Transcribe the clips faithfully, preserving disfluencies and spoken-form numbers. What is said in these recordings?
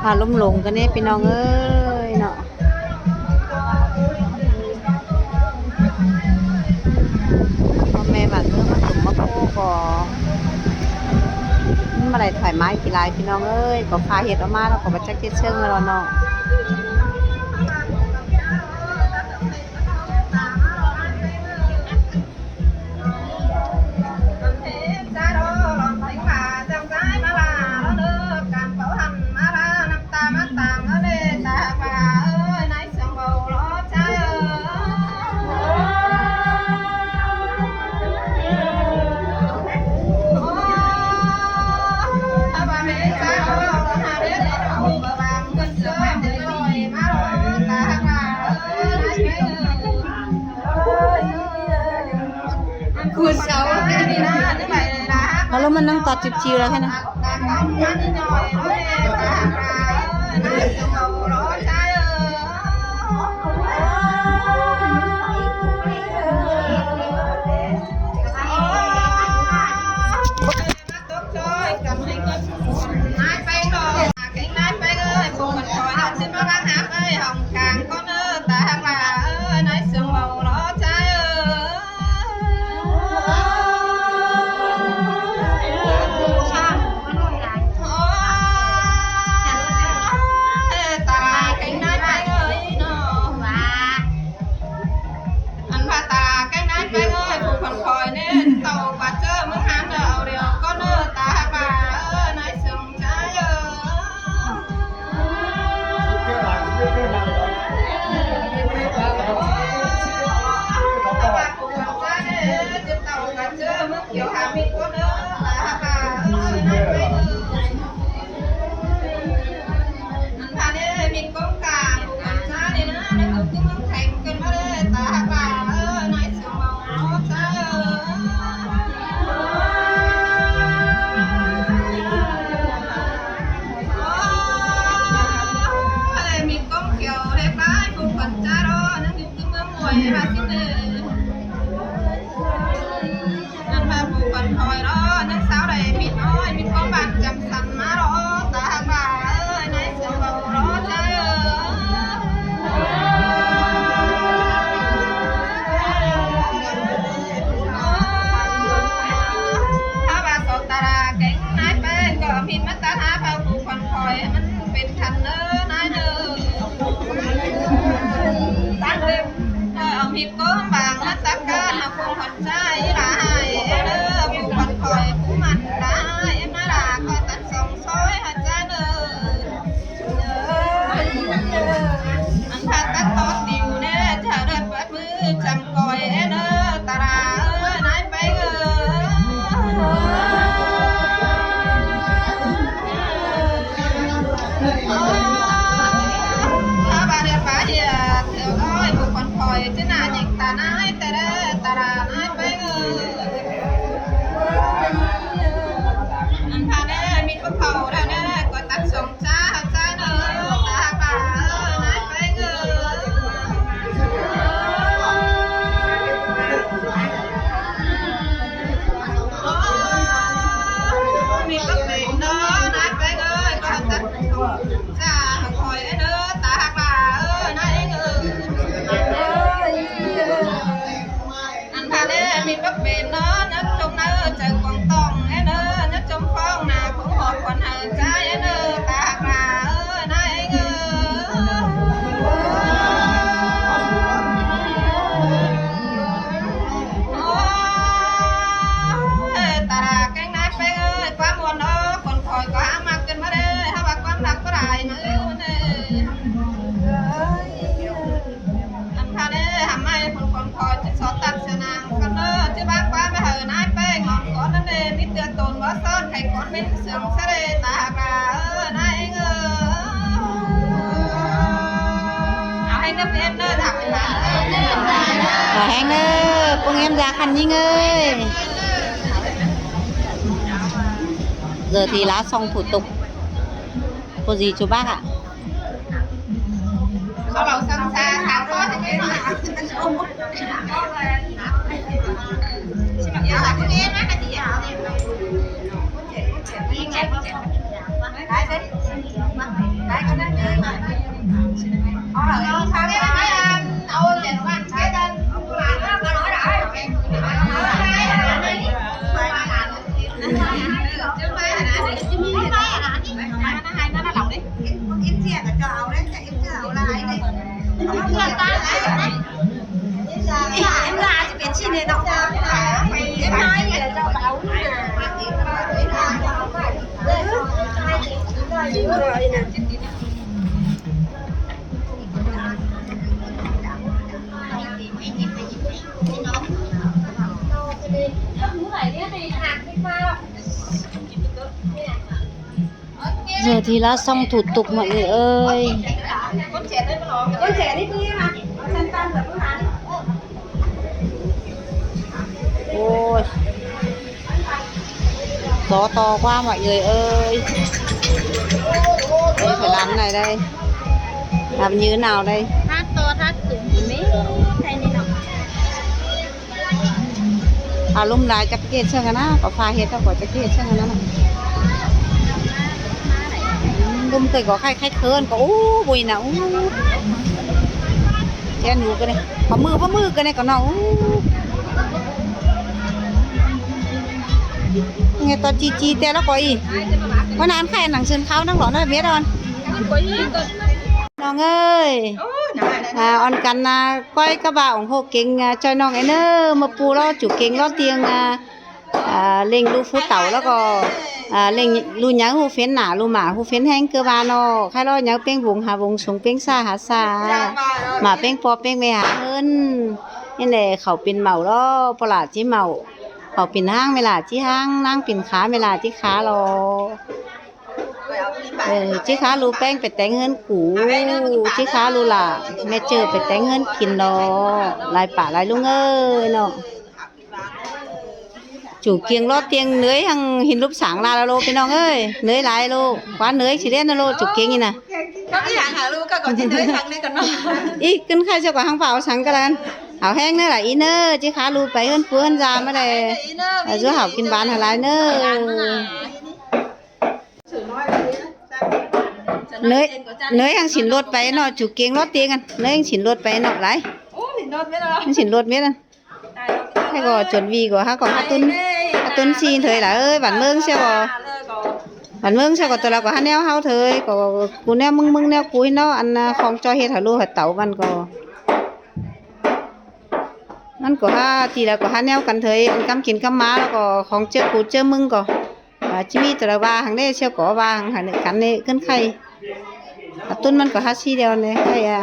พาลุมหลงกันเนี่ยพี่น้องเอ้ยเนาะ พ่อแม่บ้านเมืองมาตุ่มมาปูก็ มันบ่ได้ถ่ายไม้กี่ลายพี่น้องเอ้ย ก็พาเฮ็ดออกมาแล้วก็บ่จักเฮ็ดเชิงแล้วเนาะ เอาแล้วมันนั่งตัดจิบจิวแล้วแค่นั้น อันว่าตาแกงนายแปงเอ้ย ผู้คนคอยเนี่ย เต่ากว่าเจอเมืองหานเด้อ เอาเดียวก็เนอตาหากว่าเออนายสมชายเอ้ย เต่าว่าผู้คนคอยเนี่ย เต่าว่าเจอเมืองเขียวหามีคนเด้อตาหากว่าเออนายแปงเอ้ย อันพาเนี่ยมีกองกาผู้คนชาเนี่ยนะ ในเขาคือเมืองแข่งกันมาเลยตาหากว่าเออนายสมชายเอ้ย อันพาเด้อ หำไมคนคนคอยจะสอดตัดเสนางกันเด้อ จะบางความไม่เหินนายแป้งหอมก่อนนั่นเอง นี่เตือนตนว่าซ่อนไข่ก่อนเป็นเสื่อมเสด็จตาหากลาเออนายเองเออ เอาให้เนิ่มเอ็มเด้อ ถามไปบ้านเด้อ เอาแฮงเด้อ ปึ้งเอ็มยาคันยิ่งเอ้ย giờ thì là xong thủ tục. Có gì cho bác ạ? Giờ thì là xong thủ tục mọi người ơi. Ôi. Gió to quá mọi người ơi. Đây, phải làm thế này đây. Làm như thế nào đây? Thắt to, thắt cứng. Mê, cái này nó. ອາລົມຫຼາຍຈັກເກດເຊິ່ງຫັ້ນນະ ກໍພາເຮັດເຮົາກໍຈັກເກດເຊິ່ງຫັ້ນນະ ລົມເຄີຍກໍໄຄໆເຂີນກໍ ໂອ້ ບຸຍນະ ໂອ້ ແກໜູກໍໄດ້ ປາມື ປາມືກໍໄດ້ກໍເນາະ ໂອ້ ເຮັດຕໍ່ຈີ່ໆແຕ່ລະກໍອີ ວ່ານານໄຄໜັງຊືນເຂົ້ານັງຫຼໍ່ນະ ເມັດອ່ອນ ນ້ອງເອີຍ ອ່າ ອ່ອນກັນນະ ກ້ອຍກະບາອົງໂຮເກັງ ອ່າ ຈ້ອຍນ້ອງເອເນີ ມາປູລາຈູເກັງລາຕຽງ ອ່າ ອ່າ ເລັ່ງລູກຜູ້ເຕົາ ແລ້ວກໍ ອ່າ ເລັ່ງລູກໃຫຍ່ຮູ້ເຟັນໜ້າ ລູກໝາຮູ້ເຟັນແຮງ ເກີບວ່າເນາະ ໃຄລໍໃຫຍ່ເປັງວົງຫາວົງ ສູງເປັງຊາຫາຊາ ໝາເປັງພໍ່ເປັງແມ່ຫາເຮີນ ນີ້ແຫຼະ ເຂົາເປັນເໝົາລອ ປະຫຼາດຈິເໝົາ ເຂົາເປັນຫາງ ແມ່ຫຼ້າຈິຫາງ ນາງເປັນຂາ ແມ່ຫຼ້າຈິຂາລອ ເອີ ຈິຂາລູກແປງໄປແຕ່ງເຮືອນກູ ຈິຂາລູກຫຼ້າ ແມ່ເຈີໄປແຕ່ງເຮືອນກິນລອ ຫຼາຍປ້າຫຼາຍລຸງເອີຍເນາະ ຈູກຽງລໍຕຽງເໜືອຍຫັ້ງ ຫີນລູບສາງລາລະໂລ ພີ່ນ້ອງເອີຍ ເໜືອຍຫຼາຍໂລ ກວ່າເໜືອຍຊິເລນນະໂລ ຈູກຽງນີ້ນະ ກະມີຫຍັງຫາລູກກະ ກະຊິເໜືອຍຄັກແນ່ກະເນາະ ອີກ ຂຶ້ນໄຄເຈົ້າກະຫັງຟ້າວສັງກະລະ ເອົາແຮງເນີຫຼະອີເນີ ຈິຂາລູກໄປເຮືອນປູເຮືອນຢາມາແລະ ເອົາສູ່ເຮົາກິນຫວານໃຫ້ຫຼາຍເນີ ເໜີຍ ເໜີຍຫາງສິນລົດໄປເນາະ ຈູເກງລອດຕຽງຫັ້ນ ເໜີຍຫາງສິນລົດໄປເນາະ ຫຼາຍ ໂອ້ ສິນລົດເໝິດ ມັນສິນລົດເໝິດຫັ້ນ ໃຫ້ກໍຈົນວີກໍ ຫາກໍຫາຕຸນ ຫາຕຸນຊີເທີຍຫຼາຍເອີຍ ບ້ານເມືອງເຊວກໍ ບ້ານເມືອງເຊວກໍ ຕົວລາວກໍຫາແນວເຮົາເທີຍ ກໍກູແນວມຶງ ມຶງແນວກູເນາະ ອັນນາ ຂອງຈ່ອຍເຮັດຫາລູກຫາເຕົ້າ ມັນກໍ ມັນກໍຫາ ທີ່ລາວກໍຫາແນວກັນເທີຍ ອັນກຳກິນກຳມາ ແລ້ວກໍຂອງເຈີກູເຈີມຶງກໍ ອາ ຈະມີແຕ່ລະວ່າຫັ້ນເດ້ ຊຽວກໍວ່າຫັ້ນ ກັນເດ້ ຂຶ້ນໄຄ ອາ ຕຸນມັນກໍຫາຊີດຽວເດ້ ໄຄ ອາ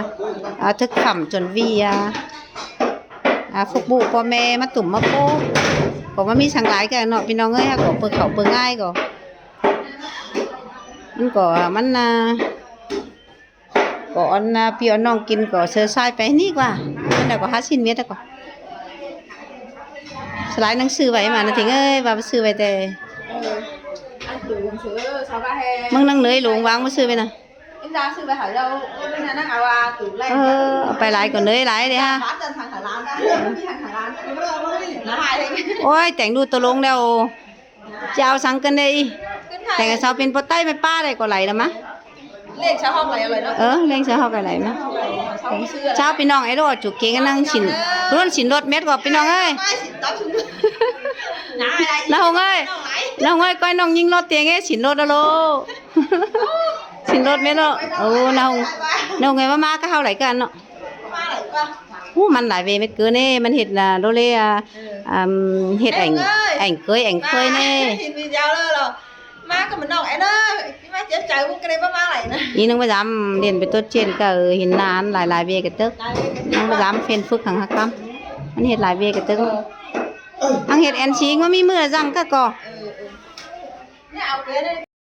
ອາ ຖືກຄຳຈົນວີ ອາ ອາ ພວກບຸພໍ່ແມ່ມາຕຸ້ມມາໂປ້ ກໍບໍ່ມີສັງຫຼາຍກັນເນາະ ພີ່ນ້ອງເອີຍ ຫາກໍເປີເຂົ້າເປີງ່າຍກໍ ມັນກໍ ມັນ ອາ ກໍອອນນາ ພີ່ອອນນ້ອງກິນກໍເຊີຊາຍໄປນີ້ກວ່າ ແລ້ວກໍຫາຊິ້ນເມັດແລ້ວກໍ ສະຫຼາຍໜັງສືໄວ້ມານະ ທິງເອີຍ ວ່າໄປຊື້ໄວ້ແຕ່ ເອີ ອັນຕູໜັງສື ຊາວກະແຮ ເມືອງນາງເໜີຍຫຼວງວາງມາຊື້ໄວ້ນະ ເອີ ເອົາໄປຫຼາຍກໍເໜີຍຫຼາຍເດ້ຮະ ໂອ້ຍ ແຕ່ງດູໂຕລົງແລ້ວ ຈະເອົາສັງກັນເດ ແຕ່ງໃຫ້ເຊົາເປັນພໍ່ໄຕ້ແມ່ປ້າໄດ້ກໍໄຫຼລະມະ ລ້ຽງຊາວເຮົາໄຫຼລະເນາະ ເອີ ລ້ຽງຊາວເຮົາກໍໄຫຼມະ เจ้าพี่น้องเอ้ย โลจุกเก๋งนั่งสิน รุ่นสินรถเม็ดกว่าพี่น้องเอ้ย น้าหงเอ้ย น้าหงเอ้ย ก้อยน้องยิงรถเตียงเอ้ย สินรถอะโล สินรถเม็ดโล โอ้ น้าหง น้าหงเอ้ย ว่ามาก็เฮาไหลกันเนาะ อู้ มันหลายเวย์เม็ดเกินเอ้ย มันเฮ็ดน่ะ โลเลอะ เอ่อ เฮ็ดแอ่ง แอ่งเกย แอ่งเกยเน่ย มาก็มันนอกแอ่นเอ้ย มาเจ็บใจ มึงก็เลยมามาไหลนะ อีนึงประจำเรียนไปตรวจเช็คก็ เออ เห็นนานหลายๆเวย์กะเต๊อะ นึงประจำเพิ่นฝึกหังหักกำ มันเฮ็ดหลายเวย์กะเต๊อะ หังเฮ็ดแอ่นสิงว่ามีมื้อละจั่งก็ก่อ เออ เออ เนี่ยเอาเกลือเลย